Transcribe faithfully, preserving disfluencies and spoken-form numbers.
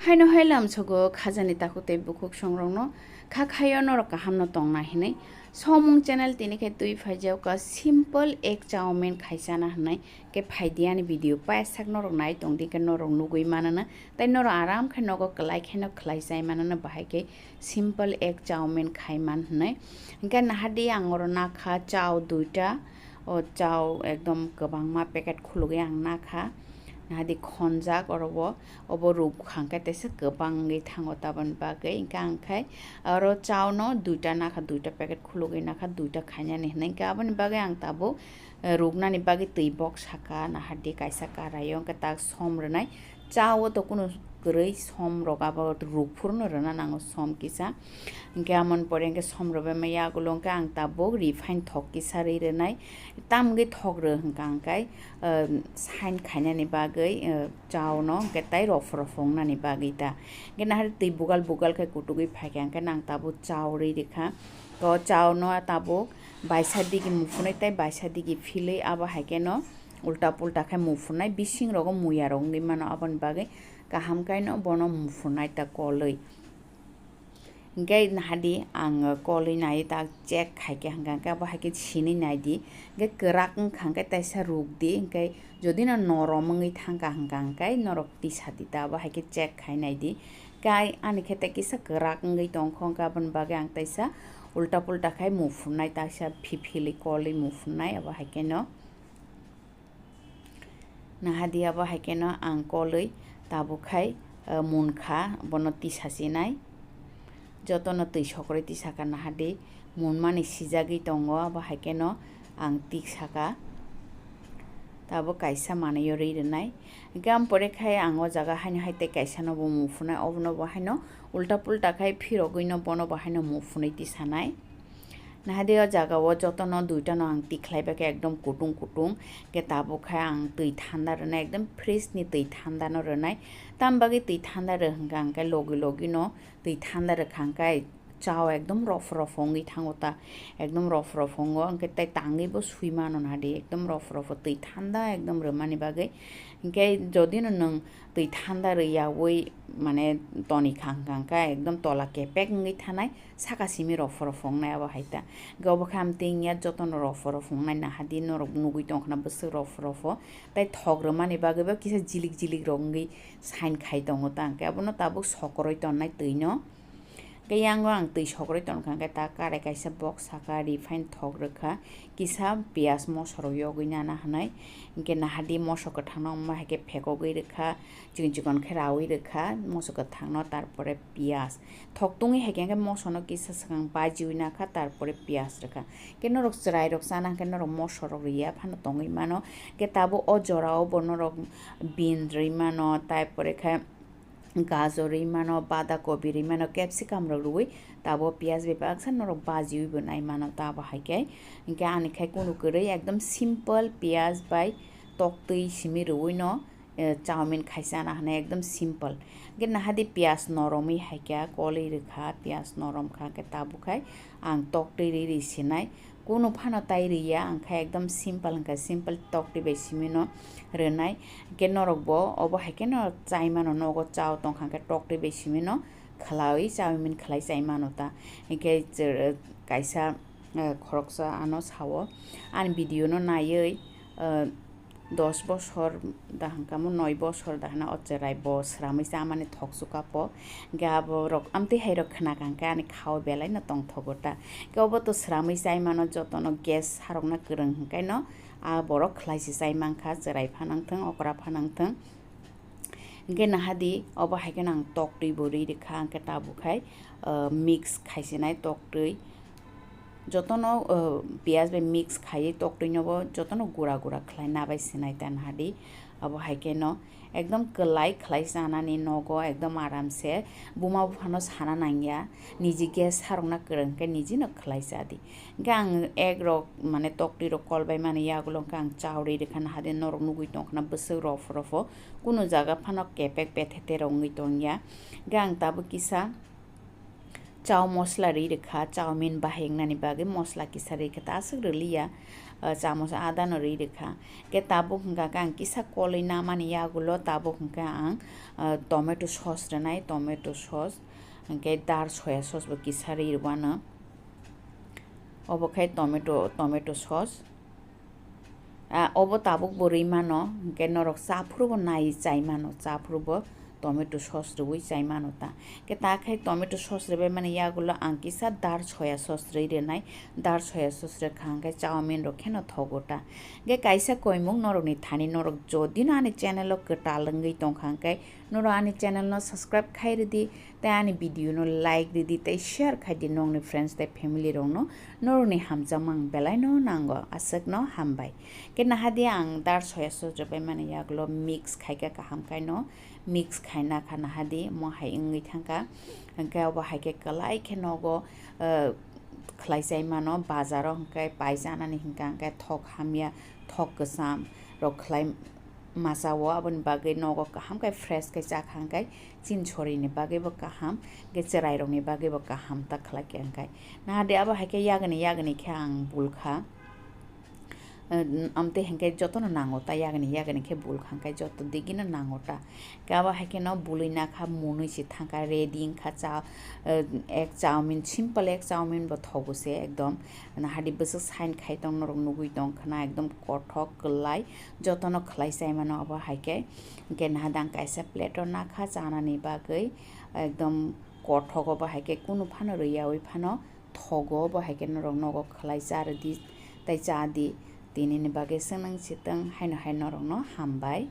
Haino hai lamsogo khajani takhuk tei bukhuk songrokno kha khaio norok kahamno tongna hinwi. Somung channel tini khe twi phaijak ka simple egg chowmin khaisana hinwi. Khe phaidi ani video paisa sak norok nai tongdi khe norok nugwi manana. Tei norok aram khe nogo kwlai kheno khwlai chai manana bahai khe simple egg chowmin khai man hinwi. Hingkhe nahardi ang oro nakha chow duita, o chow ekdom kwbangma packet khulugwi ang nakha. Nahardi khonjak oro bo, obo ruk hangkhe teisa kwbang wngwi thango taboni bagwi. Hingkhe ang khai oro chow no duita nakha, duita packet khulugwi nakha, duita khainani hinwi. Hingkhe aboni bagwi ang tabuk, eh, ruknani bagwi twi bok saka nahardi kaisa karaio, hingkhe tak som rwnai. Chow o to kunu kwrwi som rok abo ruk phuru no rwna nango som kisa. Hingkhe amoni pore hingkhe som rwbaima yagulo hingkhe ang tabuk refine thok kisa rwi rwnai. Tamgwi thok rw hingkha hingkhe, ah, sign khainani bagwi, ah, chow no hingkhe tei rofo rofo wngnani bagwi ta. Hingkhe nahar twi bugal bugal khe kutugwi phaikha hingkhe nang tabuk chow rwi rikha. To chow no tabuk baisa digi muphunwi tei baisa digi philwi abo hai kheno ulta pulta khe muphunai, bising rogo muya rok wngwi mano, aboni bagwi kaham khe no bono muphunai ta kolwi. Hingkhe nahadi ang kolwi nai ta check khai khe hingkha hingkhe abo hai khe sinwi nai di, hingkhe kwrak wngkha hingkhe taisa ruk di, hingkhe jodi no norom wngwi thangkha hingkha hingkhe norok tisa di ta abo hai khe check khai nai di. Kai ani khe tei kisa kwrak wngwi tongkha hingkhe aboni bagwi ang taisa ulta pulta khai muphunai taisa phiphilwi kolwi muphunai abo hai khe no. Nahadi abo hai kheno ang kolwi tabuk khai, eh, munkha bono tisa sinai. Jotono twi sokroi tisaka nahadi munmani sijagwi tongo abo hai kheno ang tisaka. Tabuk kaisa manwi rwi rwnai. Hingkhe am pore khai ang o jaga haino hai tei kaisa no bo muphunai obono bo haino ulta pulta khai phirogwi no bono bo haino muphunwi tisanai. Nahadi o jaga o jotono duita no ang tikhlai bai khe ekdom kutung kutung khe tabuk khai ang twi thanda rwnai ekdom fridge ni twi thanda no rwnai. Tam bagwi twi thanda rw hwnkha hwnkhe logi logi no twi thanda rwkha hwnkhe chow ekdom rofo rofo wngwi thango ta ekdom rofo rofo wngo hwnkhe tei tangwi bo swi mano nahadi ekdom rofo rofo twi thanda ekdom rwmani bagwi. Hwnkhe jodi no nwng twi thanda rwi yaui mane toni kha hwnkha hwnkhe ekdom tola kepek wngwi thanai. Saka simi rofo rofo wngnai abo hai ta. Hingke obo khe amtwi wngya jotono rofo rofo wngnai nahadi norok nugui tongkha na bwswk rofo rofo. Tei thok rwmani bagwi bo kisa jilik jilik rok wngwi sign khai tongo ta hingke abono tabuk sokoroi tonnai twi no. Hingke yango ang twi sokoroi tonkha hingke ta karai kaisa box saka refine thok rwkha kisa piyaj moso rok yogwi nana hinui hingke nahadi moso kwthang no wngma hai khe phekogwi rwkha chikon chikon khe raui rwkha moso kwthang no tarpore piyaj. Thok tungwi hai khe moso no kisa swkang bajiwi nakha, tarpore piyaj rwkha. Khe norok chwrai rok chana hwnkhe norok moso rok riya phano tongwi mano. Khe tabuk o jora o bo norok bean rwi mano, tarpore khe gajor rwi mano, bada kobi rwi mano, capsicum rok rwi tabuk piyaj bai baksa norok bajiwi bo nai mano ta abo hai khe. Hwnkhe ani khai kunu kwrwi ekdom simple piyaj bai toktwi simi rwi no eh, chowmin khai chana hinui ekdom simple. Hingke nahadi piyaj noromwi hai khe kolwi rwkha, piyaj norom kha hingke tabuk khai ang toktwi ri ri sinai. Kunu phano tai riya, ang khai ekdom simple hingkha, simple toktwi bai simi no rwnai. Hingke norok bo obo hai khe no chai mano, nogo chow tongkha hingke toktwi bai simi no khwlawi chowmin khwlai chai mano ta. Hingke kaisa eh, khoroksa ano sao. Ani video no naiwi, eh, dos bosor da hwnkha mo, noi bosor da hwna o chwrai bo swramwi chamani thok suka po. Hwnkhe abo rok amtwi hai rok khna kha hwnkhe ani khao belai no tongthogo ta. Hwnkhe obo to swramwi chai mano jotono gas harokna kwrwng hwnkhe no a borok khwlai se chai mankha, chwrai phanang thwng, okra phanang thwng. Hingke nahadi obo hai khe nang toktwi bo ri rikha, hingke tabuk hai, ah, mix khaisinai toktwi. Jotono, ah, piyaj bai mix khaiwi toktwi no bo jotono gura gura khlai nabai sinai ta nahadi. Abo hai khe no ekdom kwlai khlai chanani nogo ekdom aram se buma buphano sana nangya. Niji gas harokna kwrwng khe niji no khlai cha di. Hingke ang egg rok mane toktwi rok kolbai mani yagulo hingke ang chowri rikha nahadi norok nugui tongkha na bwswk rofo rofo kunu jaga phano kepek bethete rok wngwi tongya. Hingke ang tabuk kisa chow mosla ri rikha chowmin bahai wngnani bagwi mosla kisa ri kha ta aswk rwliya. ah, chamos adano rwi rwkha. Hwnkhe tabuk hwnkha khe ang kisa kolwi namani yagulo tabuk hwnkhe ang, ah, tomato sauce rwnai, tomato sauce, hwnkhe dar soya sauce bo kisa rwi rwano. Obo khe tomato, tomato sauce. Ah, obo tabuk bo rwi mano, hwnkhe norok cha phuru bo nai chai mano, cha phuru bo tomato sauce rwui chai mano ta. Hwnkhe ta khe tomato sauce rwbai mani yagulo ang kisa dar soya sauce rwi rwnai, dar soya sauce rwkha hwnkhe chowmin rok kheno thogo ta. Hwnkhe kaisa koimung norokni thani norok jodi no ani channel o kwtal wngwi tongkha hwnkhe norok ani channel no subscribe khai rwdi, tei ani video no like rwdi, tei share khaidi nokni friends tei family rokno, norokni hamjakmung belaino nango, aswkno hambai. Hwnkhe nahadi ang dar soya sauce rwbai mani yagulo mix khaikha kaham khaino, mix khaina kha nahadi mo hai wngwi thangkha, hwnkhe obo hai khe kwlai khe nogo, eh, khlai chai mano bazaro hwnkhe pai chanani hwnkha hwnkhe thok hamya, thok kwcham rok khlai masa o, aboni bagwi nogo kaham khe fresh khe chakha hwnkhe chini sorini bagwi bo kaham, hwnkhe chwrai rokni bagwi bo kaham ta khlai khe hwnkhe. Nahadi abo hai khe yagani yagani khe ang bulkha. Eh, amtwi hwnkhe jotono nango ta yagani yagani khe bulkha hwnkhe joto digino nango ta. Hwnkhe abo hai kheno bulwi nakha munwi se thangkha ready wngkha cha, eh, ek chowmin simple ek chowmin bo thogo se ekdom. Nahadi bwswk sign khai tong norok nugwi tong khna ekdom kothok kwlai jotono khlai chai mano abo hai khe. Hwnkhe nahadi ang kaisa plate o nakha chanani bagwi ekdom kothok obo hai khe kunu phano rwyaui phano thogo obo hai khe norok nogo khlai cha rwdi tei cha di. Tinini bagwi swnang sitwng haino hai norokno hambai.